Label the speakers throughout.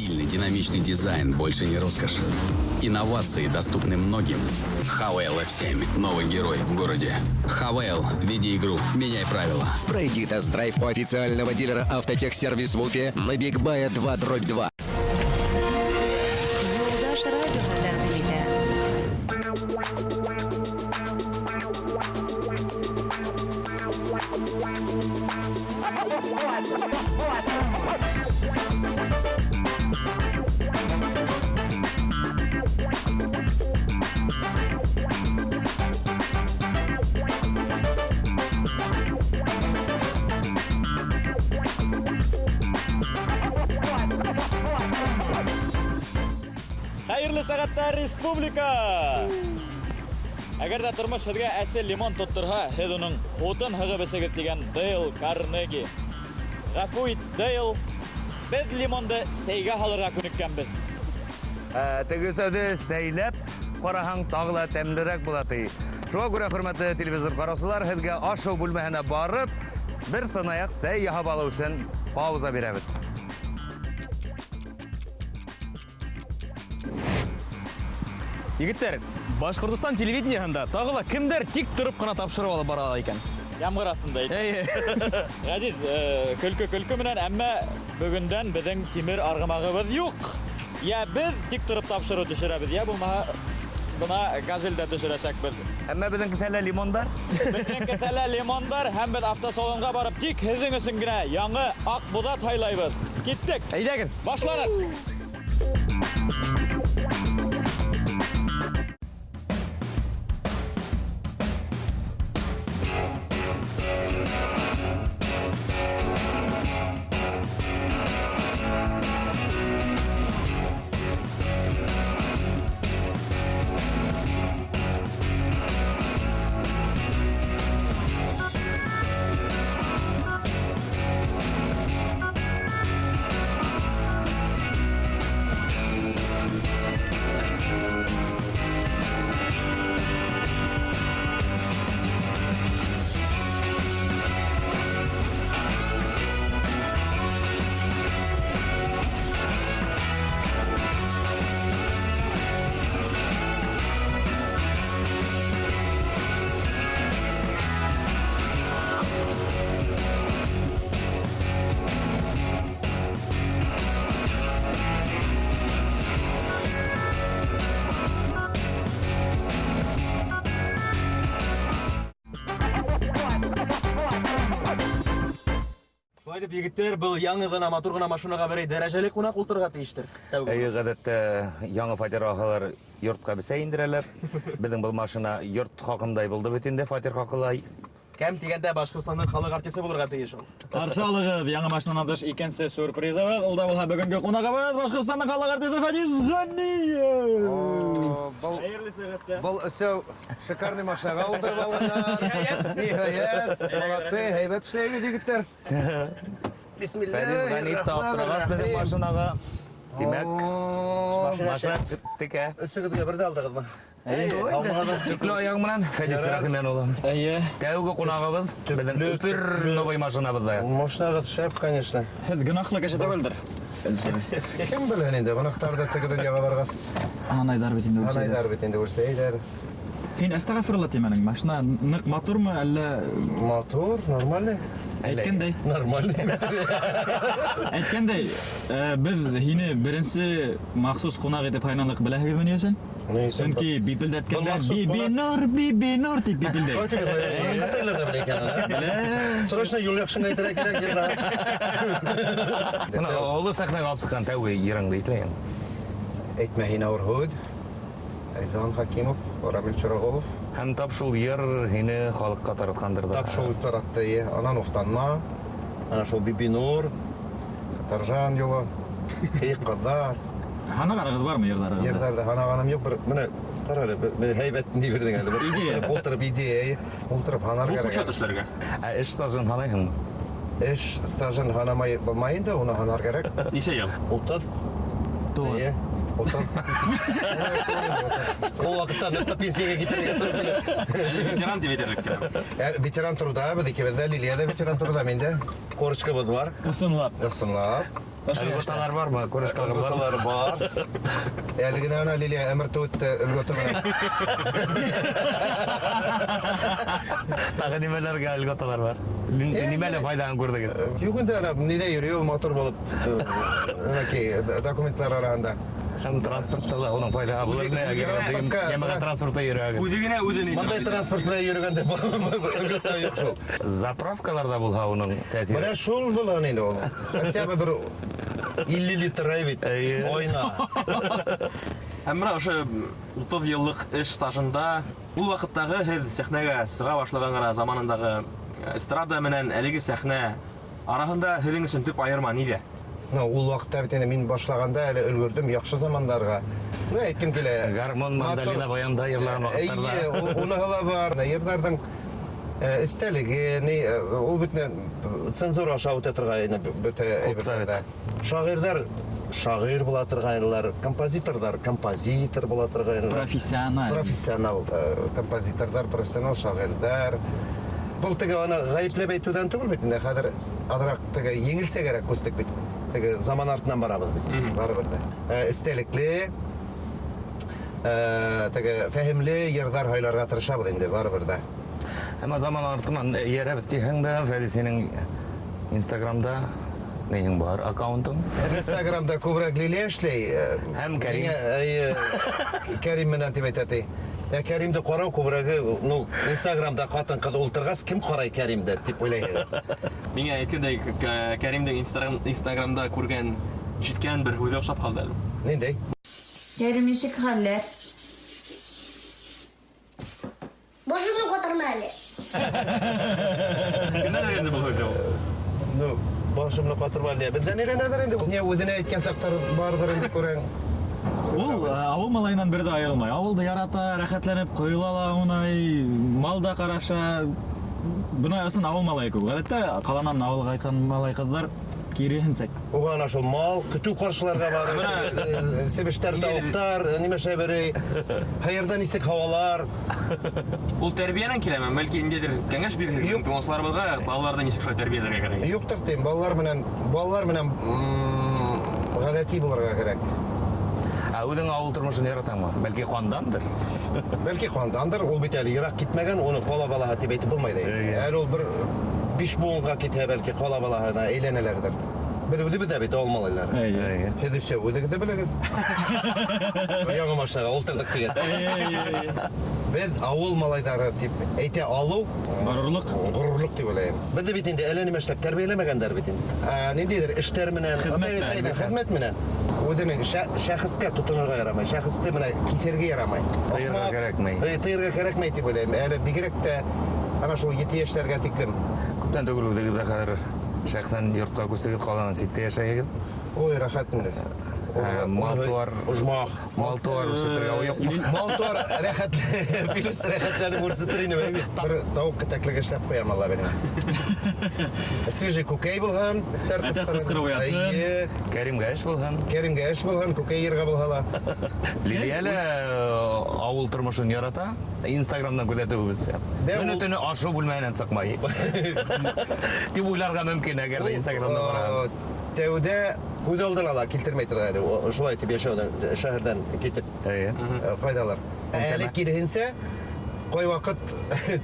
Speaker 1: Стильный, динамичный дизайн больше не роскошь. Инновации доступны многим. Haval F7. Новый герой в городе. Haval. Веди игру. Меняй правила.
Speaker 2: Пройди тест-драйв у официального дилера «Автотехсервис» в Уфе на Бигбая 2/2.
Speaker 3: Юлдаш радиоһы тәҡдим итә.
Speaker 4: Хәйерле сәғәттә, республика! Әгәр ҙә тормош һеҙгә әсе лимон тотторһа, һеҙ уның һутын һығып эсегеҙ тигән Дейл Карнеги. Ғәфү ит, Дейл, беҙ лимонды сәйгә һалырға күнеккәнбеҙ.
Speaker 5: Теге сәйҙе сәйләп ҡараһаң, тағы ла тәмлерәк була ти. Шуға күрә, хөрмәтле телевизор ҡараусылар, һеҙгә аш-һыу бүлмәһенә барып, бер сынаяҡ сәй яһап алыу өсөн пауза бирәбеҙ.
Speaker 6: Егеттәр, Башҡортостан телевидениеһында тағы ла кемдәр тик тороп ҡына тапшырыу алып бара ала икән?
Speaker 4: Ямғыр аҫтында әйт.
Speaker 6: Эйе.
Speaker 4: Ғәзиз, көлкө көлкө менән, әммә бөгөндән беҙҙең тимер арғымағыбыҙ юҡ. Йә беҙ тик тороп тапшырыу төшөрәбеҙ, йә булмаһа бына газелдә төшөрәсәкбеҙ.
Speaker 5: Әммә беҙҙең кеҫәлә лимондар.
Speaker 4: Беҙҙең кеҫәлә лимондар һәм беҙ автосалонға барып тик һеҙҙең өсөн генә яңы Аҡбуҙат һайлайбыҙ. Киттек.
Speaker 6: Әйҙәгеҙ.
Speaker 4: Башланыҡ.
Speaker 6: Шулай итеп, егеттәр, был яңы ғына, матур ғына машинаға берәй дәрәжәле ҡунаҡ ултырырға тейештер. Тәүге.
Speaker 5: Эйе, ғәҙәттә яңы фатир алһалар йортҡа бесәй индерәләр. Беҙҙең был машина йорт хаҡындай булды бит инде, фатир хаҡылай.
Speaker 6: Кәм тигәндә Башҡортостандың халыҡ артисы булырға тейеш ул.
Speaker 4: Ҡаршы алығыҙ, яңы машинанан тыш икенсе сюрпризыбыҙ. Ул да булһа бөгөнгө ҡунағыбыҙ, Башҡортостандың халыҡ артисы Фәнис Ғәниев.
Speaker 7: Был,
Speaker 4: Хәйерле сәғәттә.
Speaker 7: был өсәү шикарный машинаға ултырып алғандар. Ниһайәт, молодцы, һәйбәт эшләйбеҙ, егеттәр.
Speaker 5: Фәнис Ғәниев тә аптырағас беҙҙең
Speaker 7: Бисмиллаһир-рахманир-рахим.
Speaker 5: машинаға. Тимәк, машина текә.
Speaker 7: Өсөгөҙгә берҙе алдығыҙмы?
Speaker 5: Төклө аяғы менән Фәнис Рәхимйән улы.
Speaker 4: Эйе.
Speaker 5: Тәүге ҡунағыбыҙ беҙҙең өпөр новый машинабыҙҙа.
Speaker 7: Машинағыҙ шәп, конечно.
Speaker 4: Һеҙ гөнаһлы кеше түгелдер.
Speaker 7: Кем белһен инде, гонаһтарҙы теге донъяға барғас.
Speaker 4: Анайҙар бит инде үлсәйҙәр.
Speaker 7: Анайҙар бит инде үлсәйҙәр.
Speaker 4: Һин әстәғәфирулла тимәнең, машина ныҡ матурмы, әллә?
Speaker 7: Матур, нормальный.
Speaker 4: Әйткәндәй.
Speaker 7: Нормальный.
Speaker 4: Әйткәндәй, беҙ һине беренсе махсус ҡунаҡ итеп һайланыҡ, беләһегеҙме ни өсөн?
Speaker 7: Ни өсөн?
Speaker 4: Сөнки бипелдәткәндә
Speaker 7: Был махсус ҡунаҡ.
Speaker 4: Бибинур, Бибинур тип бипелдәй.
Speaker 7: Шулай тип бипелдәй. Ҡатайлар ҙа белә икән аны.
Speaker 4: Белә.
Speaker 7: Срочно юл яҡшын әйтергә кәрәк, йырға.
Speaker 5: Бына оло сәхнәгә алып сыҡҡан тәүге йырыңды иҫләйем.
Speaker 7: Әйтмә һин ауыр һүҙ. Ризан Хакимов, Рамил Чурағолов.
Speaker 5: Һәм тап шул йыр һине халыҡҡа таратҡандыр да.
Speaker 7: Тап шул таратты, эйе. Анан уфтанма, ана шул Бибинур, Катаржан юлы, Кейек ҡыҙҙар.
Speaker 4: Һанағанығыҙ бармы йырҙарығыҙҙы?
Speaker 7: Йырҙарҙы һанағаным юҡ, бер менә ҡара әле, бер һәйбәт ни бирҙең әле. Бер
Speaker 4: Идея.
Speaker 7: Ултырып идея, эйе. Ултырып һанар
Speaker 6: Ул
Speaker 7: кәрәк.
Speaker 6: хужа төшләргә.
Speaker 5: Ә эш стажын һанайһыңмы?
Speaker 7: Эш стажын һанамай булмай инде, уны һанар кәрәк.
Speaker 6: Нисә йыл?
Speaker 7: 30.
Speaker 4: Туғыҙ.
Speaker 7: Эйе. 30. Ул ваҡытта ныҡ пенсияға китергә тура килә.
Speaker 6: Әле ветеран тип әйтерлек кенә.
Speaker 7: Ветеран труда, беҙ икебеҙ ҙә, Лилия ҙә ветеран труда, мин дә. Корочкабыҙ бар.
Speaker 4: Ысынлап.
Speaker 7: Ысынлап.
Speaker 5: Льготалар бармы? Күреш калган бар.
Speaker 7: Льготалар бар. Әле генә ана Лилия әмер үтте льгота менән.
Speaker 5: Тагы нимәләргә льготалар бар? Нимәле файдаһын күрдегеҙ?
Speaker 7: Юк инде ана нидә йөрөй ул матур булып, әнәкәй документлар араһында.
Speaker 5: Һәм транспортта ла уның файдаһы булыр ине, әгәр йәмәғәт транспортта йөрөһәгеҙ.
Speaker 6: Үҙе генә үҙен итә.
Speaker 7: Мындай транспорт менән йөрөгәндә льгота юҡ шул.
Speaker 5: Заправкаларҙа булһа уның тәьҫире.
Speaker 7: Менә шул булһын инде ул. Хотя бы бер 50 литр ай бит. Ойна.
Speaker 6: Һәм бына ошо 30 йыллыҡ эш стажында ул ваҡыттағы һеҙ сәхнәгә сыға башлаған ғына заманындағы эстрада менән әлеге сәхнә араһында һеҙҙең өсөн төп айырма ниҙә?
Speaker 7: Ну, ул ваҡытта бит инде мин башлағанда әле өлгөрҙөм яҡшы замандарға. Ну, әйткем килә.
Speaker 5: Гармон, мандолина, баянда йырлаған ваҡыттарҙа.
Speaker 7: Эйе, уныһы ла бар. Йырҙарҙың эстәлеге, ни, ул бит цензура аша үтә торғайны бөтә әйберҙәр. Шағирҙар шағир була торғайнылар, композиторҙар композитор була торғайнылар.
Speaker 4: Профессионал.
Speaker 7: Профессионал композиторҙар, профессионал шағирҙар. Был теге аны ғәйепләп әйтеүҙән түгел бит инде, хәҙер аҙыраҡ теге еңелсәгәрәк күстек бит. Теге заман артынан барабыҙ бит, барыбер ҙә. Эстәлекле, теге фәһемле йырҙар һайларға тырышабыҙ инде, барыбер ҙә.
Speaker 5: Әммә заман артынан эйәрәбеҙ тиһәң дә, Фәрит, һинең Инстаграмда нейең бар, аккаунтың?
Speaker 7: Инстаграмда күберәк Лилия эшләй.
Speaker 5: Һәм Кәрим.
Speaker 7: Миңә, эйе, Кәрим менән тип әйтә ти. Ә Кәримде ҡарау күберәге, ну, Инстаграмда ҡатын-ҡыҙ ултырғас, кем ҡарай Кәримде тип уйлайһығыҙ?
Speaker 6: Миңә әйткәндәй, Кәримдең Инстаграмда күргән, ишеткән бер һүҙе оҡшап ҡалды әле.
Speaker 7: Ниндәй?
Speaker 8: Кәрим, нисек хәлләр?
Speaker 9: Башымны ҡатырма әле.
Speaker 6: Кемдән өйрәнде был һүҙҙе ул?
Speaker 7: Ну, башымны ҡатырма әле. Беҙҙән өйрәнәләр инде. Ни үҙенә әйткән саҡтар барҙыр инде, күрәң.
Speaker 4: Ул ауыл малайынан бер ҙә айырылмай. Ауылды ярата, рәхәтләнеп ҡойола ла унай, мал да ҡараша. Бына ысын ауыл малайы күп. Ғәҙәттә ҡаланан ауылға ҡайтҡан малай ҡыҙҙар киреһенсә.
Speaker 7: Уға ана шул мал, көтөү ҡаршыларға барып, себештәр, тауыҡтар, нимәшә берәй, һыйырҙан нисек һауалар.
Speaker 6: Ул тәрбиәнән киләме? Бәлки ниндәйҙер кәңәш бирерһегеҙ?
Speaker 7: Юҡ.
Speaker 6: Тыңлаусыларыбыҙға балаларҙы нисек шулай тәрбиәләргә кәрәк?
Speaker 7: Юҡтыр тим, балалар менән, ғәҙәти булырға кәрәк.
Speaker 5: Ә үҙең ауыл тормошон яратаңмы? Бәлки ҡандандыр?
Speaker 7: Бәлки ҡандандыр, ул бит әле йыраҡ китмәгән, уны ҡала балаһы тип әйтеп булмай да инде. Әле ул бер 5 быуынға китһә, бәлки ҡала балаһына әйләнәләрҙер. Беҙ үҙебеҙ ҙә бит ауыл малайлары. Һеҙ өсәү үҙегеҙ ҙә беләгеҙ. Яңы машинаға ултырҙыҡ тигәс. Беҙ ауыл малайҙары тип әйтә алыу
Speaker 4: ғорурлыҡ.
Speaker 7: Ғорурлыҡ тип уйлайым. Беҙҙе бит инде әллә нимә эшләп тәрбиәләмәгәндәр бит инде. Ниндәйҙер эштәр менән,
Speaker 4: Хеҙмәт менән,
Speaker 7: атай-әсәйҙең хеҙмәт менән. Үҙенең шәхескә тотонорға ярамай, шәхесте менә киҫергә ярамай.
Speaker 5: Тыйырға
Speaker 7: Ахмаҡ,
Speaker 5: кәрәкмәй.
Speaker 7: Тыйырға кәрәкмәй тип уйлайым. Әле бигерәк тә ана шул 7 йәштәргә тиклем.
Speaker 5: Күптән түгел үҙегеҙ ҙә хәҙер шәхсән йортҡа күсегеҙ, ҡаланан ситтә йәшәйһегеҙ.
Speaker 7: Ой, рәхәт инде.
Speaker 5: Мал-тыуар,
Speaker 7: Ожмах.
Speaker 5: Мал-тыуар үрсетергә уй юҡмы?
Speaker 7: Мал-тыуар рәхәт, Филүс рәхәтләнеп үрсетер ине бит. Бер тауыҡ кетәклеге эшләп ҡуям, Алла бирһә. Свежий күкәй булһын, эстәр
Speaker 4: Әтәс
Speaker 7: ҡысҡырып.
Speaker 4: ҡысҡырып уятһын.
Speaker 7: Эйе.
Speaker 5: Кәримгә эш булһын.
Speaker 7: Кәримгә эш булһын, күкәй йырға булһа ла.
Speaker 5: Лилия лә ауыл тормошон ярата. Инстаграмдан күҙәтеүебеҙсә.
Speaker 7: Дә
Speaker 5: Көнө
Speaker 7: ул
Speaker 5: төнө ашыу бүлмәһенән сыҡмай. Тип уйларға мөмкин, әгәр ҙә
Speaker 7: Ул,
Speaker 5: Инстаграмдан ҡараһаң.
Speaker 7: Тәүҙә күҙ алдына ла килтермәй торған ине. Шулай итеп йәшәүҙән, шәһәрҙән китеп, ҡайҙалар. Әле киреһенсә, ҡай ваҡыт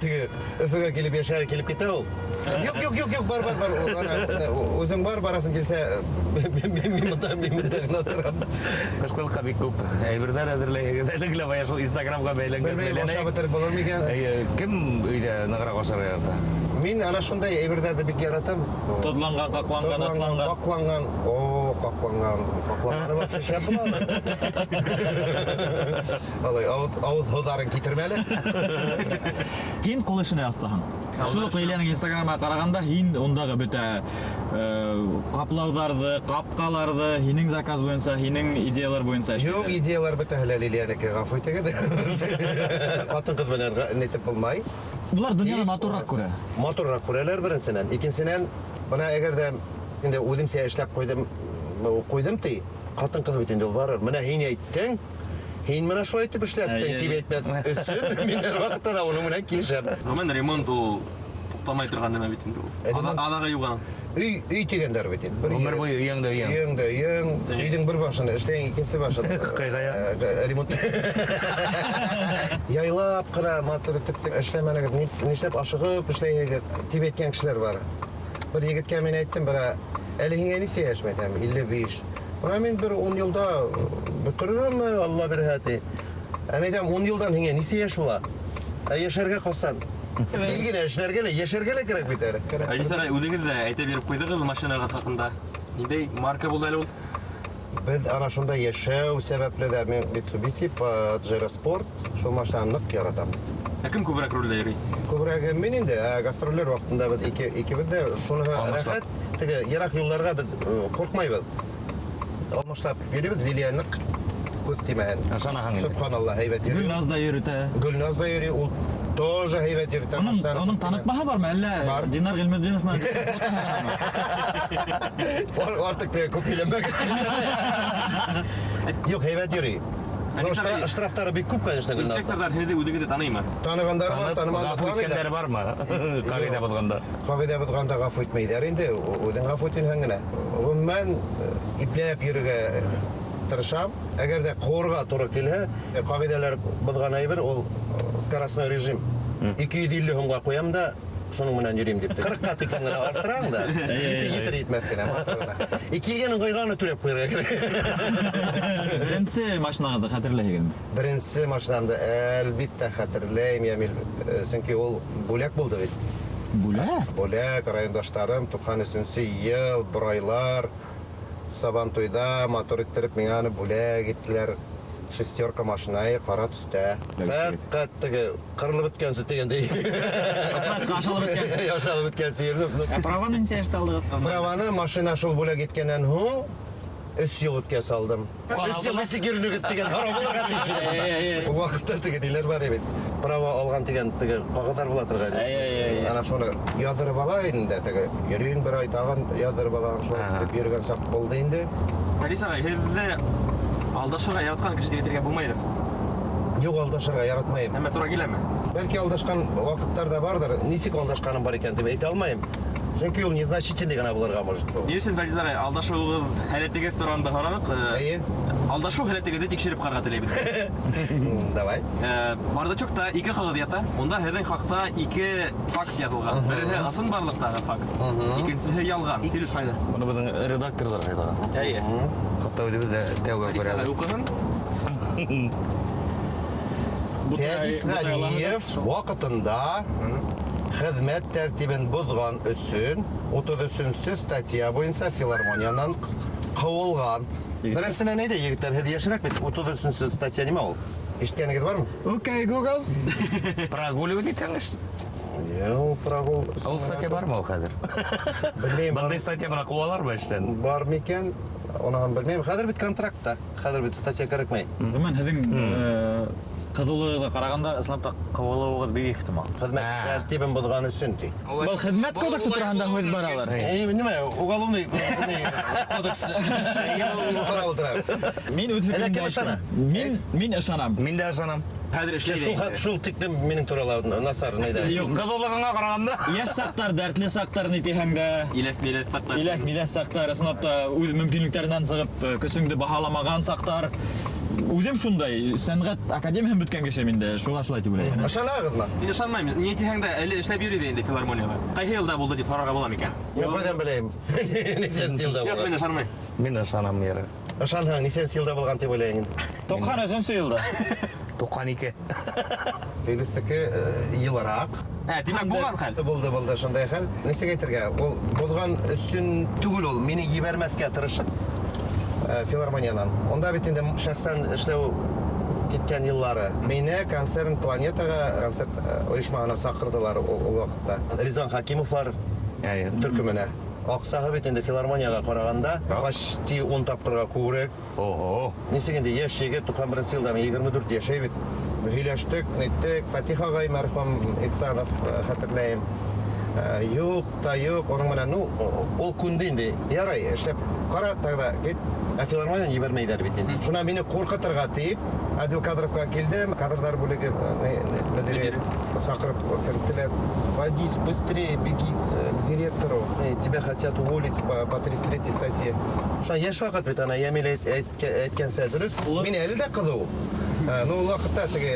Speaker 7: теге Өфөгә килеп йәшәгә килеп китә ул. Юҡ, юҡ, юҡ, юҡ, бар, бар, бар. Ана, үҙең бар, барасың килсә, мин мында гына торам.
Speaker 5: Ҡышҡылыҡҡа бик күп әйберҙәр әҙерләйһегеҙ. Әлеге лә бая шул Инстаграмға бәйләнгәс
Speaker 7: Белмәйем,
Speaker 5: бәйләнәйек.
Speaker 7: ашап бөтөрөп булыр микән?
Speaker 5: Эйе, кем өйҙә нығыраҡ ашарға ярата?
Speaker 7: Мин ана шундай әйберҙәрҙе бик яратам.
Speaker 4: Тоҙланған, ҡаҡланған,
Speaker 7: Тоҙланған,
Speaker 4: атланған.
Speaker 7: Ҡаҡланған. О, ҡаҡланған. Ҡаҡланғаны вообще шәп була. Алай, ауыҙ һыуҙарын китермә әле.
Speaker 4: Һин ҡул эшенә оҫтаһың. Шул уҡ Лилияның Инстаграмына ҡарағанда, һин ундағы бөтә ҡаплауҙарҙы, ҡапҡаларҙы һинең заказ буйынса, һинең идеялар буйынса эшләйҙәр.
Speaker 7: Юҡ, идеялар бөтәһе лә Лилиянеке, ғәфү итегеҙ. Ҡатын-ҡыҙ менән нитеп булмай.
Speaker 4: Улар донъяны
Speaker 7: Тик
Speaker 4: матурыраҡ күрә.
Speaker 7: Матурыраҡ күрәләр беренсенән. Икенсенән, бына әгәр ҙә инде үҙемсә эшләп ҡуйҙым ти, ҡатын-ҡыҙ бит инде ул барыр. Бына һин әйттең, һин бына шулай итеп эшләттең тип әйтмәҫ өсөн мин һәр ваҡытта ла уның менән килешәм.
Speaker 6: Ғөмүмән, ремонт ул туҡтамай торған нәмә бит инде ул.
Speaker 7: Ремонт
Speaker 6: Аҙағы юҡ аның.
Speaker 7: Өй, өй тигәндәр бит инде. Бер
Speaker 5: Ғүмер буйы өйөң дә өйөң.
Speaker 7: Өйөң дә өйөң. Өйҙөң бер башын эшләйһең, икенсе башын.
Speaker 5: Ҡыйғая.
Speaker 7: Ремонт. Яйлап ҡына матур итеп эшләмәнегеҙ, нишләп ашығып эшләйһегеҙ тип әйткән кешеләр бар. Бер егеткә мин әйттем, бера, әле һиңә нисә йәш, мин әйтәм, 55. Бына мин бер 10 йылда бөтөрөрмө, Алла бирһә, ти. Ә мин әйтәм, 10 йылдан һиңә нисә йәш була? Ә йәшәргә ҡасан? Тиҙ генә эшләргә лә, йәшәргә лә кәрәк бит әле.
Speaker 6: Фәдис ағай, үҙегеҙ ҙә әйтә биреп ҡуйҙығыҙ машинағыҙ хаҡында. Ниндәй марка булды әле ул?
Speaker 7: Беҙ ана шунда йәшәү сәбәпле дә мин Mitsubishi Pajero Sport шул машинаны ныҡ яратам.
Speaker 6: Ә кем күберәк рулдә йөрөй?
Speaker 7: Күберәге мин инде, ә гастролдәр ваҡытында беҙ икебеҙ ҙә шуныһы
Speaker 5: Алмашлап.
Speaker 7: рәхәт, теге йыраҡ юлдарға беҙ ҡурҡмайбыҙ. Алмашлап йөрөйбөҙ, Лилия ныҡ күҙ тимәһен.
Speaker 5: Ышанаһың инде.
Speaker 7: Субханалла, һәйбәт йөрөй.
Speaker 4: Гөлназ да йөрөтә.
Speaker 7: Гөлназ да йөрөй, ул тоже һәйбәт йөрөтә.
Speaker 4: Уның,
Speaker 7: Машинаны
Speaker 4: уның
Speaker 7: күҙ тимәһен.
Speaker 4: танытмаһы бармы, әллә
Speaker 7: Бар.
Speaker 4: Динар Ғилметдинов менән
Speaker 7: Артыҡ теге күп һөйләнмәгеҙ. Юҡ, һәйбәт йөрөй. Но
Speaker 6: Фәдис ағай,
Speaker 7: штрафтары бик күп, конечно, Гөлназда.
Speaker 6: Инспекторҙар һеҙҙе үҙегеҙҙе таныймы?
Speaker 7: Танығандары бар,
Speaker 5: Танып,
Speaker 7: танымағандар
Speaker 5: ғәфү
Speaker 7: таныйҙар.
Speaker 5: иткәндәре бармы? Ҡағиҙә боҙғанда.
Speaker 7: Ҡағиҙә боҙғанда ғәфү итмәйҙәр инде, үҙең ғәфү итһәң генә. Ғөмүмән, ипләп йөрөргә тырышам. Әгәр ҙә ҡыуырға тура килһә, ҡағиҙәләр боҙған әйбер ул скоростной режим. 250 һумға ҡуям да, шуның менән йөрөйөм тип. 40-ҡа тиклем генә арттыраң да, етер етмәҫ кенә, матур ғына. И килгәнен ҡуйғанын түләп ҡуйырға кәрәк.
Speaker 4: Беренсе машинағыҙҙы хәтерләйһегеҙме?
Speaker 7: Беренсе машинамды әлбиттә хәтерләйем, Ямил, сөнки ул бүләк булды бит.
Speaker 4: Бүләк?
Speaker 7: Бүләк, райондаштарым, туҡһан өсөнсө йыл, бурайлар, Сабантуйҙа матур иттереп миңә аны бүләк иттеләр. Шестерка машинайы ҡара төҫтә. Фәҡәт теге ҡырылып бөткәнсе тигәндәй.
Speaker 4: Асфальтҡа ашалып бөткәнсе.
Speaker 7: Ашалып бөткәнсе йөрөнөп.
Speaker 4: Ә праваны нисә йәштә алдығыҙ?
Speaker 7: Праваны машина шул бүләк иткәннән һуң өс йыл үткәс алдым.
Speaker 5: Ҡан
Speaker 7: Өс йыл нисек йөрөнөгөҙ тигән һорау булырға тейеш ине бында. Ул ваҡытта теге ниләр бар бит. Права алған тигән теге ҡағыҙҙар була торғайны. Ана шуны яҙҙырып ала инем дә теге. Йөрөйөң бер ай тағын яҙҙырып алаң, шулай итеп йөрөгән саҡ булды инде.
Speaker 6: Фәдис ағай, һеҙҙе алдашырға яратҡан кеше тип әйтергә булмайҙыр.
Speaker 7: Юҡ, алдашырға яратмайым.
Speaker 6: Әммә тура киләме?
Speaker 7: Бәлки алдашҡан ваҡыттар ҙа барҙыр. Нисек алдашҡаным бар икән тип әйтә алмайым. Сөнки ул незначительный ғына булырға может.
Speaker 6: Ни өсөн, Фәдис ағай, алдашыуығыҙ һәләтегеҙ тураһында һораныҡ?
Speaker 7: Эйе.
Speaker 6: Алдашыу һәләтегеҙҙе тикшереп ҡарарға теләйбеҙ.
Speaker 7: Давай.
Speaker 6: Бардачокта ике ҡағыҙ ята. Унда һеҙҙең хаҡта ике факт яҙылған. Береһе ысын барлыҡтағы факт, икенсеһе ялған. Килеш ҡайҙа?
Speaker 5: Быны беҙҙең редакторҙар һайлаған.
Speaker 6: Эйе.
Speaker 5: Хатта үҙебеҙ ҙә тәүгә
Speaker 6: Фәдис ағай,
Speaker 5: күрәбеҙ.
Speaker 6: уҡыһын.
Speaker 7: Фәдис Ғәниев ваҡытында хеҙмәт тәртибен боҙған өсөн утыҙ өсөнсө статья буйынса филармониянан ҡыуылған. Беренсенән әйҙә, егеттәр, һеҙ йәшерәк бит. Утыҙ өсөнсө статья нимә ул? Ишеткәнегеҙ бармы?
Speaker 4: Окей, Google.
Speaker 5: Прогуливать итәңез.
Speaker 7: Юҡ, прогул.
Speaker 5: Ул статья бармы ул хәҙер?
Speaker 7: Белмәйем.
Speaker 5: Бындай статья менән ҡыуалармы эштән?
Speaker 7: Бар микән? Уныһын белмәйем. Хәҙер бит контрактта. Хәҙер бит статья кәрәкмәй.
Speaker 4: Ғөмүмән, һеҙҙең, ҡыҙыулығыҙға ҡарағанда, ысынлап та ҡыуылыуығыҙ бик ихтимал.
Speaker 7: Хеҙмәт тәртибен боҙған өсөн ти.
Speaker 4: Был хеҙмәт кодексы тураһында һүҙ баралыр.
Speaker 7: Нимә, уголовный кодекс ҡарап ултыра.
Speaker 4: Мин үҙ
Speaker 7: Әллә
Speaker 4: фекеремдә
Speaker 7: кем ышана?
Speaker 4: әйтәм. Мин ышанам.
Speaker 5: Мин дә ышанам.
Speaker 6: Хәҙер эшләй
Speaker 7: Шул
Speaker 6: инде.
Speaker 7: тиклем минең турала насар нейҙә.
Speaker 4: Юҡ,
Speaker 5: ҡыҙыулығыңа ҡарағанда.
Speaker 4: Йәш саҡтар, дәртле саҡтар ни тиһәң дә.
Speaker 6: Иләҫ-миләҫ саҡтар.
Speaker 4: Иләҫ-миләҫ саҡтар, ысынлап та үҙ мөмкинлектәренән сығып, көсөңдө баһаламаған саҡтар. Үҙем шундай, сәнғәт академияһын бөткән кеше мин дә, шуға шулай тип уйлайым.
Speaker 7: Ышанаһығыҙмы?
Speaker 6: Мин ышанмайым. Ни тиһәң дә, әле эшләп йөрөй инде филармонияла. Ҡайһы йылда булды тип һорарға була микән?
Speaker 7: Мин ҡайҙан беләйем? Нисәнсе йылда
Speaker 6: Юҡ,
Speaker 7: булған?
Speaker 6: мин ышанмайым.
Speaker 5: Мин ышанам, яры.
Speaker 7: Ышанһаң, нисәнсе йылда булған тип уйлайың инде?
Speaker 4: Туҡһан өсөнсө йылда.
Speaker 5: Туҡһан ике.
Speaker 7: Филистеке йылыраҡ.
Speaker 6: Тимәк, булған хәл.
Speaker 7: Булды, булды, шундай хәл. Нисек әйтергә, ул булған өсөн түгел ул, мине ебәрмәҫкә тырышып, филармониянан. Унда бит инде шәхсән эшләү киткән йыллары. Мине концерн Планетаға, концерт ойошмаһына саҡырҙылар ул ваҡытта. Ризан Хакимовлар төркөмөнә. Аҡсаһы бит инде филармонияға ҡарағанда почти ун тапҡырға күберәк.
Speaker 5: Ого.
Speaker 7: Нисек инде йәш егет, туҡһан беренсе йылда мин егерме дүрт йәшәй бит. Һөйләштек, ниттек. Фатих ағай мәрхүм Ихсанов, хәтерләйем. Юҡ та юҡ, уның менән, ну, ул күнде инде. Ярай, эшләп ҡара, тогда кит. Ә филармонияны ебәрмәйҙәр бит инде. Шунан мине ҡурҡытырға тип, отдел кадровка килдем, кадрҙар бүлеге мөдире саҡырып керттеләр. Фадис, быстрее беги к директору, тебя хотят уволить по 33 статье. Шунан йәш ваҡыт бит ана, Йәмил әйткәнсә дөрөҫ. Мин әле дә ҡыҙыу. Ну, ул ваҡытта теге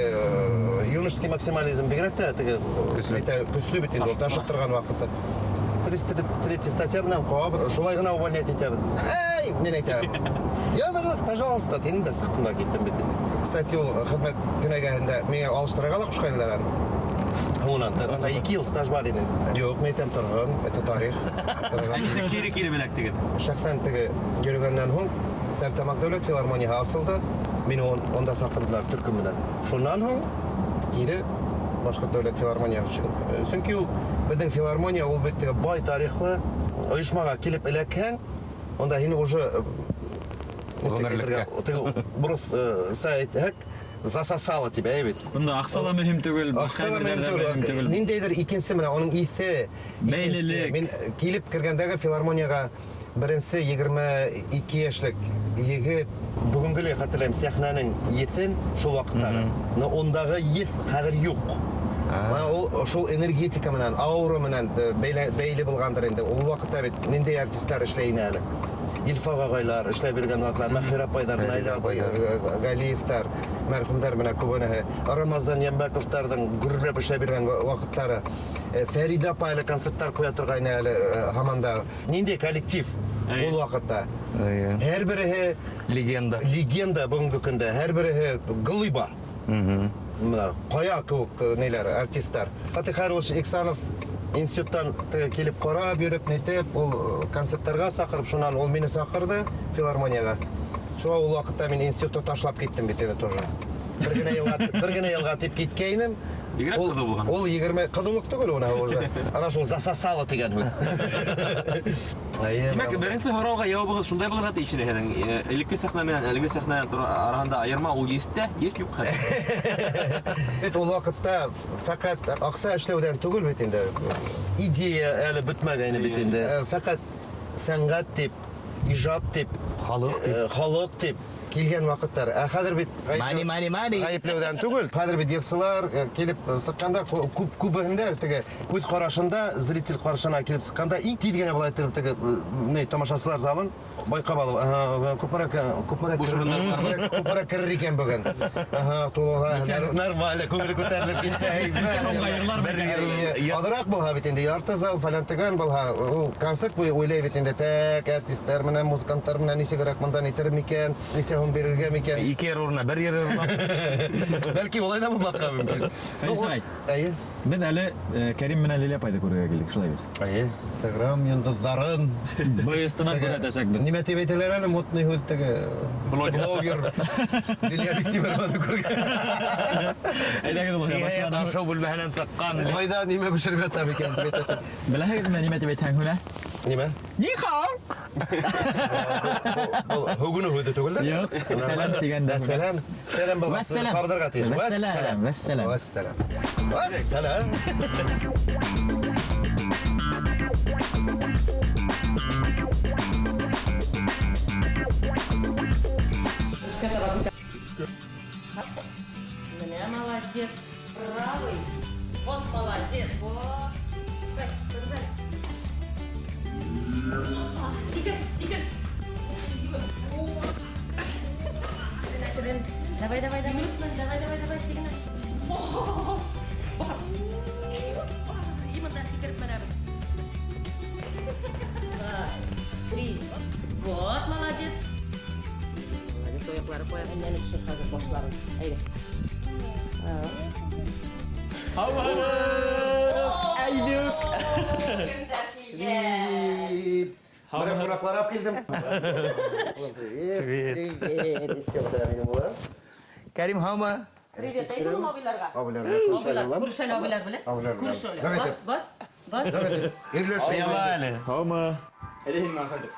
Speaker 7: юношеский максимализм бигерәк тә теге көслө бит инде, ул ташып торған ваҡытта. 33 статья менән ҡыуабыҙ, шулай ғына увольнять итәбеҙ. Эй, мин әйтәм. Яҙығыҙ, пожалуйста, тинем дә сыҡтым да киттем бит инде. Кстати, ул хеҙмәт кенәгәһендә миңә алыштырырға ла ҡушҡайнылар аны. Һуңынан, анда 2 йыл стаж бар ине. Юҡ, мин әйтәм, торһон, это тарих.
Speaker 6: Ә нисек кире килеп эләктегеҙ?
Speaker 7: Шәхсән теге йөрөгәндән һуң Стәрлетамаҡ дәүләт филармонияһы асылды. Мине унда саҡырҙылар төркөм менән. Шунан һуң кире Башҡорт дәүләт филармонияһы өсөн. Сөнки ул беҙҙең филармония ул бит теге бай тарихлы ойошмаға килеп эләкһәң, унда һин уже нисек әйтергә, теге урыҫса әйтһәк, засосало тебя, әй бит.
Speaker 4: Бында аҡса ла мөһим түгел, башҡа
Speaker 7: Аҡса ла
Speaker 4: әйберҙәр
Speaker 7: мөһим
Speaker 4: ҙә
Speaker 7: түгел.
Speaker 4: мөһим түгел.
Speaker 7: Ниндәйҙер икенсе менән уның иҫе, икенсе.
Speaker 4: Бәйлелек.
Speaker 7: Мин килеп кергәндәге филармонияға беренсе 22 йәшлек егет, бөгөнгөләй хәтерләйем, сәхнәнең еҫен шул ваҡыттағы. Но ундағы еҫ хәҙер юҡ. Мына ул шул энергетика менән, аура менән бәйле булғандыр инде. Ул ваҡытта бит ниндәй артисттар эшләй ине әле. Илфаҡ ағайлар эшләй биргән ваҡытлар, Мәғфирә апайҙар, Наилә апай, Галиевтар, мәрхүмдәр менән күбенеһе, Рамазан Йәнбәковтарҙың гөрләп эшләй биргән ваҡыттары. Фәриҙә апай әле концерттар ҡуя торғайны әле һаман да. Ниндәй коллектив ул ваҡытта. Һәр береһе
Speaker 5: легенда.
Speaker 7: Легенда бөгөнгө көндә. Һәр береһе глыба. Мына ҡая кеүек ниләр, артисттар. Фатих Хайруллович Ихсанов институттан теге килеп ҡарап йөрөп, нитеп, ул концерттарға саҡырып, шунан ул мине саҡырҙы филармонияға. Шуға ул ваҡытта мин институтты ташлап киттем бит инде тоже. Бер генә йылға, бер генә йылға тип киткәйнем.
Speaker 6: Бигерәк ҡыҙыу булған.
Speaker 7: Ул 20 ҡыҙыулыҡ түгел уны уже. Ана шул засосало тигән һүҙ.
Speaker 6: Тимәк, беренсе һорауға яуабығыҙ шундай булырға тейеш ине һеҙҙең. Элекке сәхнә менән әлеге сәхнә араһында айырма ул еҫтә, еҫ юҡ хәҙер.
Speaker 7: Бит ул ваҡытта фәҡәт аҡса эшләүҙән түгел бит инде. Идея әле бөтмәгәйне бит инде. Фәҡәт сәнғәт тип, ижад тип,
Speaker 5: Халыҡ тип.
Speaker 7: Халыҡ тип килгән ваҡыттар. Ә хәҙер бит
Speaker 5: Мани, мани, мани.
Speaker 7: ғәйепләүҙән түгел. Хәҙер бит йырсылар килеп сыҡҡанда күп күбеһендә теге күҙ ҡарашында зритель ҡаршына килеп сыҡҡанда иң тиҙ генә былай итеп теге ни тамашасылар залын байҡап алып, аһа, күпмерәк, күпмерәк
Speaker 6: Буш урындар бар.
Speaker 7: күпмерәк керер икән бөгөн. Аһа, тулыға, нормально, күңеле күтәрелеп китте. Аҙыраҡ булһа бит инде, ярты зал фәлән төгән булһа, ул концерт буйы уйлай бит инде, тәк артисттар менән, музыканттар менән нисегерәк бында нитер микән, нисә һум бирергә микән?
Speaker 5: Ике ер урынына, бер ер урынына.
Speaker 7: Бәлки улай да булмаҫҡа мөмкин.
Speaker 4: Фәйз ағай.
Speaker 7: Әйе.
Speaker 4: Беҙ әле Кәрим менән Лилия апайҙы күрергә килдек, шулай бит?
Speaker 7: Әйе, Инстаграм йондоҙҙарын.
Speaker 4: Быйыстынан
Speaker 7: Теге
Speaker 4: күрһәтәсәкбеҙ.
Speaker 7: Нимә тип әйтәләр әле, модный һүҙ теге
Speaker 6: Блогер.
Speaker 7: Блогер. Лилия Биктимерованы күргән.
Speaker 4: Әйҙәгеҙ улай,
Speaker 5: Ниһайәт,
Speaker 4: башланып.
Speaker 5: ашау бүлмәһенән сыҡҡан.
Speaker 7: Майҙа нимә бешереп ята микән тип әйтә.
Speaker 4: Беләһегеҙме, нимә тип әйтһәң һүнә?
Speaker 7: Нимә?
Speaker 4: Нихау!
Speaker 7: Был һүгенеү һүҙе түгел дә?
Speaker 4: Юҡ, сәләм тигәндә.
Speaker 7: Сәләм. Сәләм булған.
Speaker 4: Вәссәләм.
Speaker 7: Ҡабыҙырға тейеш.
Speaker 4: Вәссәләм, вәссәләм.
Speaker 7: Вәссәләм. Вәссәләм.
Speaker 3: Менә молодец. Правый. Вот молодец. Сикер, сикер. Давай, давай, давай. Давай, давай, давай, сикер. Бас. Именно сикереп менәбеҙ. Два, три. Вот, молодец. Молодец, аяҡлары ҡуя. Әнәне төшөр хәҙер башларын. Әйҙә.
Speaker 4: Әйҙүк.
Speaker 7: Привет. Бына ҡунаҡлар алып килдем.
Speaker 5: Привет.
Speaker 7: Привет.
Speaker 5: Кәрим, һаумы?
Speaker 3: Привет. Әйҙә ул абыйларға.
Speaker 7: Абыйларға
Speaker 3: Абыйлар, күрше әле абыйлар белә.
Speaker 7: Абыйлар белә.
Speaker 3: Күрше әле.
Speaker 7: Давайте.
Speaker 3: Бас, бас, бас.
Speaker 7: Давайте. Ирләр шәй
Speaker 5: Аяла әле.
Speaker 4: Һаумы?
Speaker 6: Әле һин миңә хәҙер.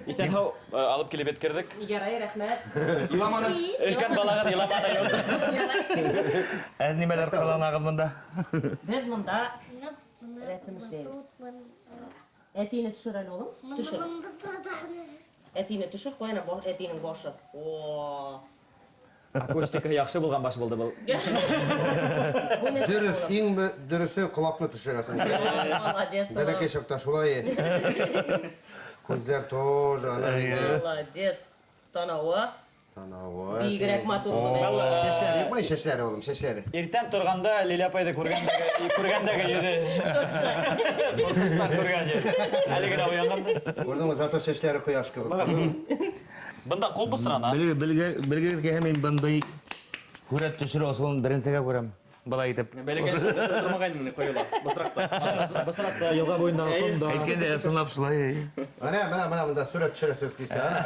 Speaker 4: Иҫән һау, алып килеп еткерҙек.
Speaker 3: Ярай, рәхмәт.
Speaker 6: Иламаны.
Speaker 4: Өлкән балағыҙ иламаны юҡ.
Speaker 5: Ә нимәләр ҡыланағыҙ бында?
Speaker 3: Беҙ бында рәсем эшләйбеҙ. Әтине төшөр әле, улым. Төшөр. Әтине төшөр, ҡуй ана әтинең башы. О.
Speaker 4: Акустика яҡшы булған баш булды был.
Speaker 7: Дөрөҫ, иң дөрөҫө ҡолаҡны төшөрәсең.
Speaker 3: Молодец.
Speaker 7: Бәләкәй чаҡта шулай. Күҙҙәр тоже ана инде.
Speaker 3: Молодец. Танауы.
Speaker 7: Танауы.
Speaker 3: Бигерәк матур улым.
Speaker 7: Шәшләре, юҡмы шәшләре улым, шәшләре.
Speaker 4: Иртән торғанда Лилия апайҙы күргәндәге йөҙө. Ҡурҡыныстан күргән йөҙ. Әле генә уянғанда.
Speaker 7: Күрҙеңме, зато шәшләре ҡояш кеүек.
Speaker 4: Бында ҡул бысрана.
Speaker 5: Белгегеҙ килһә, мин бындай һүрәт төшөрөү ысулын беренсегә күрәм. Былай итеп.
Speaker 6: Бәләкәс тормағайным мине ҡойола. Бысраҡта.
Speaker 4: Бысраҡта йылға буйындағы ҡомда.
Speaker 5: Әйткәндә ысынлап шулай.
Speaker 7: Ана, мына, мына бында сүрәт төшөрәсегеҙ килсә, ана.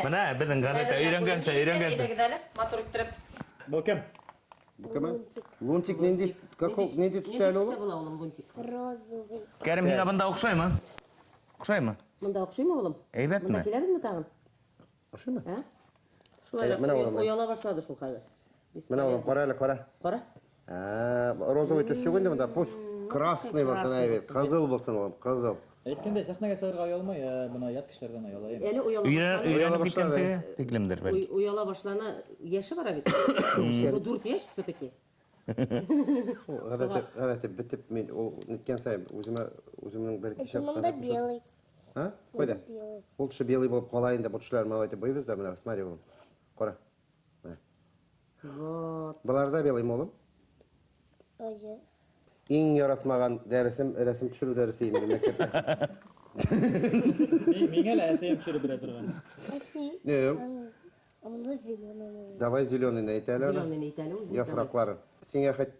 Speaker 5: Мына беҙҙең ғәҙәттә өйрәнгәнсә, өйрәнгәнсә.
Speaker 3: Әйҙәгеҙ әле, матур иттереп.
Speaker 4: Был кем?
Speaker 7: Был кем? Лунтик нинди, какой, нинди төҫтә әле ул?
Speaker 3: Нинди төҫтә була улым лунтик?
Speaker 9: Розовый.
Speaker 5: Кәрим, һиңә бында оҡшаймы? Оҡшаймы?
Speaker 3: Бында оҡшаймы улым?
Speaker 5: Әйбәтме?
Speaker 3: Бында киләбеҙме тағын?
Speaker 7: Оҡшаймы?
Speaker 3: Ә? Шулай
Speaker 7: Менә улым.
Speaker 3: ояла башлады шул хәҙер.
Speaker 7: Менә улым, ҡара әле, ҡара.
Speaker 3: Ҡара.
Speaker 7: Ә, розовый төҫ юҡ инде бында, пусть красный булсын, әйбәт, ҡыҙыл булсын улым, ҡыҙыл.
Speaker 4: Әйткәндәй, сәхнәгә сығырға оялмай, ә, бына ят кешеләрҙән ояла.
Speaker 3: Әле ояла
Speaker 5: Өйрәнеп
Speaker 3: башланы.
Speaker 7: Ояла
Speaker 5: киткәнсә
Speaker 7: башлады.
Speaker 5: тиклемдер бәлки.
Speaker 3: Ояла башлана, йәше бара бит. Уже 4 йәш все-таки.
Speaker 7: Ул Ғәҙәте, ғәҙәте бөтөп, мин ул ниткән сайын үҙемә үҙемдең бер
Speaker 9: Әти, монда белый.
Speaker 7: А? Ҡайҙа?
Speaker 9: Белый.
Speaker 7: Ул төшө белый булып ҡала инде, был төшләрен малай итеп буйыбыҙ ҙа, менә, смотри, улым. Ҡара. Менә.
Speaker 3: Вот.
Speaker 7: Былар да белыймы, улым?
Speaker 9: Ой.
Speaker 7: Иң яратмаған дәресем рәсем төшөрөү дәресе ине мәктәптә.
Speaker 4: Миңә лә әсәйем төшөрөп бирә торған.
Speaker 9: Әти.
Speaker 7: Не,
Speaker 9: А монда зеленый.
Speaker 7: давай зеленыйны әйт әле аны.
Speaker 3: Зеленыйны әйт әле, үҙең.
Speaker 7: Яфраҡларын. Сиңә хәт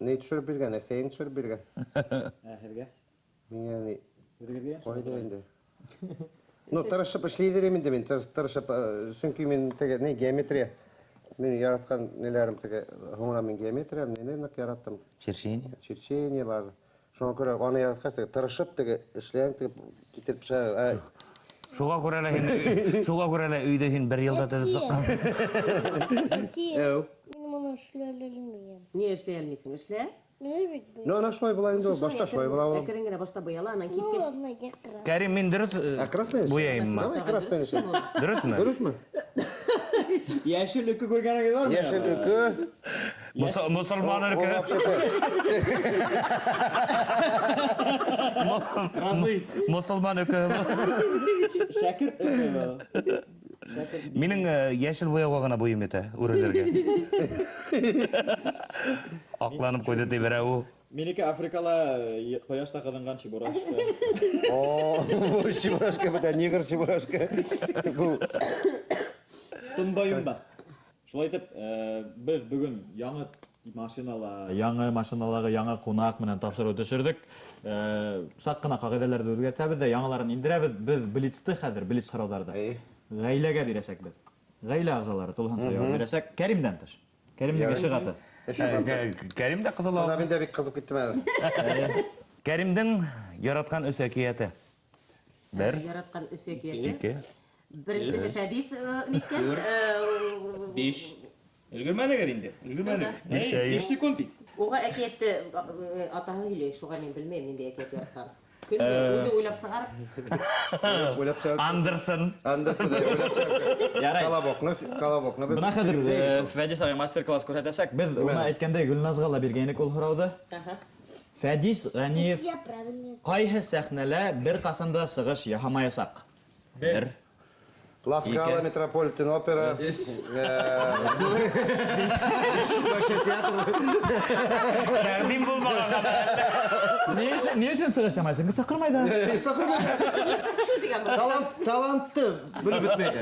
Speaker 7: ни төшөрөп биргән, әсәйең төшөрөп биргән.
Speaker 4: Ә, һеҙгә?
Speaker 7: Миңә ни
Speaker 4: Үҙегеҙгә?
Speaker 7: ҡайҙа инде? Ну, тырышып эшләйҙер инде мин, тырышып, сөнки мин теге ни геометрия. Мин яратҡан неләрем теге, һуңынан мин геометрия, мине ныҡ яраттым.
Speaker 5: Черчение.
Speaker 7: Черчениелар. Шуңа күрә аны яратҡас, теге тырышып теге эшләйем, теге китереп чыга.
Speaker 5: Шуға күрә лә һин, шуға күрә лә өйҙө һин бер йылда төҙөп сыҡҡан.
Speaker 9: Әти,
Speaker 7: Әү.
Speaker 9: мин моны эшләй алмыйм.
Speaker 3: Ни эшләй алмыйсың? Эшлә.
Speaker 9: Мин бит бу.
Speaker 7: Ну, ана шулай була инде ул, башта шулай була ул.
Speaker 3: Әкрен генә башта быяла, анан
Speaker 9: Ну
Speaker 3: кипкәч.
Speaker 9: ладно, я красный.
Speaker 5: Кәрим, мин дөрөҫ
Speaker 7: Ә красный?
Speaker 5: буяйыммы?
Speaker 7: Давай красный эшләй.
Speaker 5: Дөрөҫмө?
Speaker 7: Дөрөҫмө?
Speaker 4: Йәшел өкө күргәнегеҙ бармы?
Speaker 7: Йәшел өкө.
Speaker 5: Мосолман
Speaker 7: Ул
Speaker 5: өкө.
Speaker 7: вообще-то
Speaker 5: Мосолман өкө.
Speaker 4: Шәкерт өкө.
Speaker 5: Минең йәшел буяуға ғына буйым етә үрелергә. Аҡланып ҡуйҙы ти берәү.
Speaker 4: Минеке Африкала ҡояшта ҡыҙынған чебурашка.
Speaker 7: О, чебурашка, бөтә негр чебурашка. Был
Speaker 4: Тумба-юмба. Шулай итеп, беҙ бөгөн яңы машинала, яңы машиналағы яңы ҡунаҡ менән тапшырыу төшөрҙөк. Саҡ ҡына ҡағиҙәләрҙе үҙгәртәбеҙ ҙә яңыларын индерәбеҙ. Беҙ блицты хәҙер, блиц һорауҙарҙы
Speaker 7: Әйе.
Speaker 4: ғаиләгә бирәсәкбеҙ. Ғаилә ағзалары тулыһынса яуап бирәсәк. Кәримдән тыш. Кәримдең эше ҡаты.
Speaker 5: Кәрим дә ҡыҙыл
Speaker 7: Бына мин дә бик ҡыҙып киттем әле.
Speaker 5: Кәримдең яратҡан өс әкиәте. Бер,
Speaker 3: Яратҡан өс әкиәте.
Speaker 5: ике.
Speaker 3: Беренсеһе Фәдис ниткән?
Speaker 6: Биш. Өлгөрмәнегеҙ инде. Өлгөрмәнегеҙ.
Speaker 5: Биш, әйе.
Speaker 6: 5 секунд бит.
Speaker 3: Уға әкиәтте атаһы һөйләй, шуға мин белмәйем ниндәй әкиәт яратҡан. Көн үҙе уйлап сығарып.
Speaker 7: Уйлап сығарып.
Speaker 5: Андерсон.
Speaker 7: Андерсон уйлап сығарып.
Speaker 4: Ярай.
Speaker 7: Колобокны, колобокны беҙ
Speaker 4: Бына хәҙер Фәдис ағай мастер-класс күрһәтәсәк. Беҙ уны әйткәндәй Гөлназға ла биргәйнек ул һорауҙы. Фәдис Ғәниев
Speaker 9: Я правильно.
Speaker 4: ҡайһы сәхнәлә бер ҡасан да сығыш яһамаясаҡ? Бер.
Speaker 7: Ла Скала,
Speaker 4: Ике.
Speaker 7: Метрополитен опера. Большой театр.
Speaker 5: Тәҡдим булмаған.
Speaker 4: Ни өсөн сығыш яһамайһың? Саҡырмай ҙа.
Speaker 7: Саҡырмай.
Speaker 3: Шул тигән был.
Speaker 7: Талант, талантты белеп бөтмәй.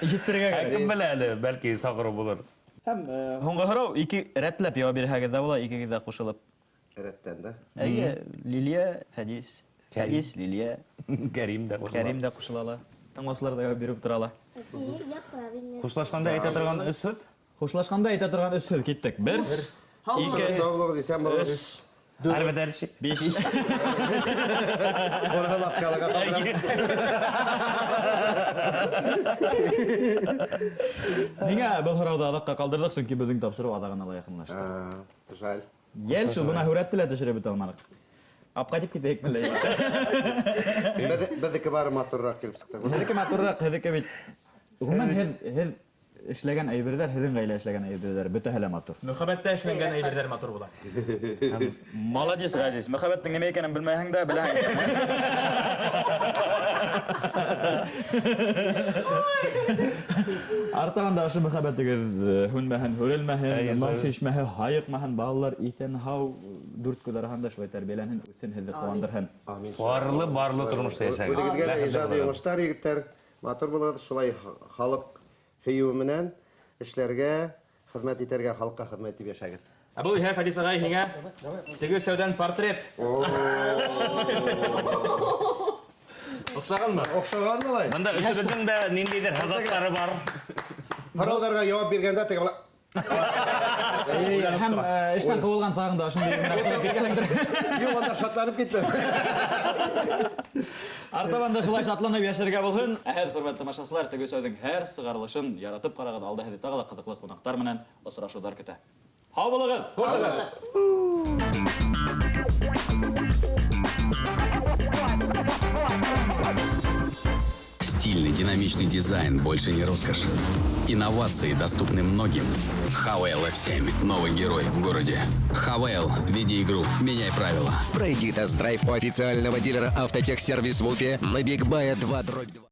Speaker 4: Ишеттерергә кәрәк.
Speaker 5: Кем белә әле, бәлки саҡырыу булыр.
Speaker 4: Һәм һуңғы һорау, ике рәтләп яуап бирһәгеҙ ҙә була, икегеҙ ҙә ҡушылып.
Speaker 7: Рәттән дә.
Speaker 4: Әйе, Лилия, Фәдис. Фәдис, Лилия.
Speaker 5: Кәрим дә ҡушыла.
Speaker 4: Кәрим дә ҡушыла ала. Тыңлаусылар ҙа яуап биреп тора ала.
Speaker 9: Әти, я правильно.
Speaker 5: Хушлашҡанда әйтә торған өс һүҙ?
Speaker 4: Хушлашҡанда әйтә торған өс һүҙ киттек. Бер,
Speaker 3: Һау
Speaker 4: ике,
Speaker 3: булығыҙ.
Speaker 7: Һау булығыҙ, иҫән булығыҙ.
Speaker 4: өс, дүрт,
Speaker 5: Arrivederci.
Speaker 4: биш.
Speaker 7: Уны Ла Скалаға ҡалдырам.
Speaker 4: Ниңә был һорауҙы аҙаҡҡа ҡалдырҙыҡ, сөнки беҙҙең тапшырыу аҙағына ла яҡынлашты.
Speaker 7: Жаль.
Speaker 4: Йәл шул, бына һүрәтте лә төшөрөп бөтә алманыҡ. Апҡайтып китәйек мәллә?
Speaker 7: Беҙҙеке бары матурыраҡ килеп сыҡты.
Speaker 4: Һеҙҙеке матурыраҡ, һеҙҙеке бит. Ғөмүмән, һеҙ эшләгән әйберҙәр, һеҙҙең ғаилә эшләгән әйберҙәр бөтәһе лә матур.
Speaker 6: Мөхәббәттә эшләнгән әйберҙәр матур була.
Speaker 4: Молодец, Ғәзиз. Мөхәббәттең нимә икәнен белмәһәң дә беләһең. Артабан да ошо мөхәббәтегеҙ һүнмәһен, һүрелмәһен, моң шишмәһе һайыҡмаһын, балалар иҫән-һау, дүрт күҙ араһында шулай тәрбиәләнһен, үҫһен, һеҙҙе ҡыуандырһын.
Speaker 7: Амин.
Speaker 5: Барлы-барлы тормошта йәшәгеҙ.
Speaker 7: Үҙегеҙгә лә ижади уңыштар, егеттәр. Матур булығыҙ, шулай халыҡ һөйөүе менән эшләргә, хеҙмәт итәргә, халыҡҡа хеҙмәт итеп йәшәгеҙ.
Speaker 6: Ә был иһә Фәдис ағай һиңә теге сәүҙән портрет. Оҡшағанмы?
Speaker 7: Оҡшаған малай.
Speaker 5: Бында өсөбөҙҙөң дә ниндәйҙер һыҙаттары бар.
Speaker 7: Һорауҙарға яуап биргәндә теге бала
Speaker 4: Һәм эштән ҡыуылған сағында ошондай менән сығып киткәнлектер.
Speaker 7: Юҡ, анда шатланып китте.
Speaker 4: Артабан да шулай шатланып йәшәргә булһын. Ә һеҙ, хөрмәтле тамашасылар, теге сәүҙең һәр сығарылышын яратып ҡарағыҙ. Алда һеҙҙе тағы ла ҡыҙыҡлы ҡунаҡтар менән осрашыуҙар көтә. Һау булығыҙ!
Speaker 6: Хушығыҙ!
Speaker 1: Стильный, динамичный дизайн больше не роскошь. Инновации доступны многим. Хавейл F7. Новый герой в городе. Хавейл. Веди игру. Меняй правила.
Speaker 2: Пройди тест-драйв у официального дилера «Автотехсервис» в Уфе на Бигбая 2/2.